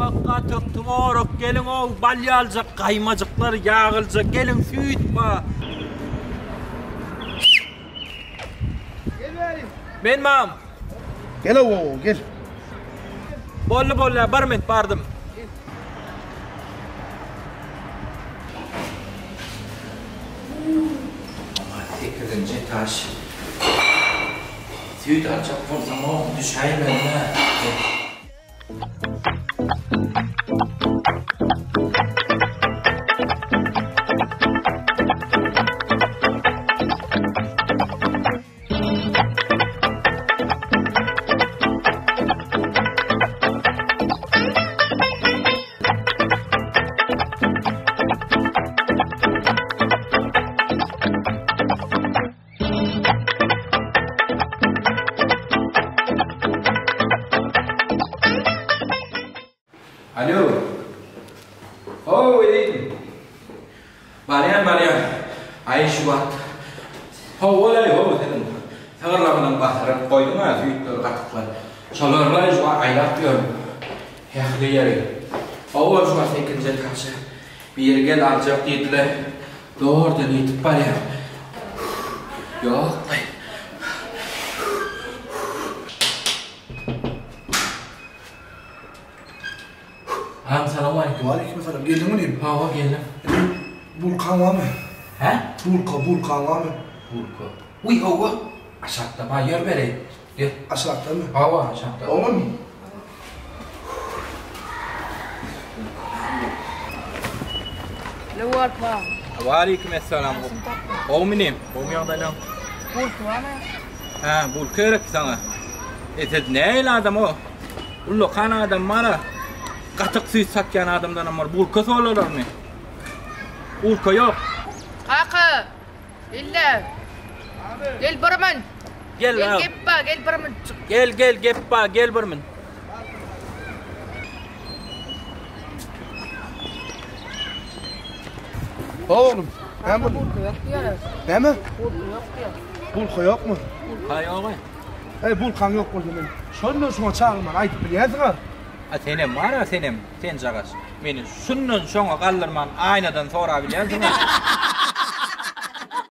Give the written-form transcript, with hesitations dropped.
Gaýmak, gatyk, tworog, geliň-ow, bal ýaljak gaýmajyklar, ýagyljak, geliň, süýt bar. Gel bäri. Men mam. Gel ow, gel. Boldy, boldy, bir minut bardym. Sekizinji etaž. Süýt aljak bolsaň-ow, düşäýmeli-dä. Alo. How ezizim. Barýan barýan. Aý şu wagt. Howwalaý how siziň sygyrlaryňyzy basyryp goýduň-a süýtleri gatyklary. Şolarlaý şu wagt aýlap ýörün. Ähli ýeri. Howwa şu wagt sekizinji etaža. Biri gel aljak diýdiler. Zordan ýetip barýan. Ýok-laý. Agam salowmaleýkim. Waleýkim salam. Geldiňmi inim? Hawa geldim. Inim bulkaň barmy? Hä? Bulka, bulkaň barmy? Bulka. Wiý hawa. Aşakda bar ýör bereýin. Gel. Aşakdamy? Hawa aşakda. Oňmy? Waleýkim essalam. Gowmy inim? Gowmy ýagdaýlaň? Bulka barmy? Hä, bulka gerek saňa. E siz nähili adam o? Ullakan adam bar-a. Gatyk süýt satýan adamdanam bir bulka soralarmy? Bulka ýok. Kaka, ille. Gel bir min. Gel, Gel gep bar, gel bir min. Gel, gel gep bar, gel bir min. Oglum, näme boldy? Bulka ýok diýýärler. Näme? Bulka ýok diýýär. Bulka ýokmy? Bulka ýok. Eý, bulkaň ýok bolsa men şondan şoňa çagyrman aýdyp bilýänsiň-a. A senem bar-a senem, senjagaş. Meni şundan şoňa galdyrman aýnadan sorabilýänsiň-a.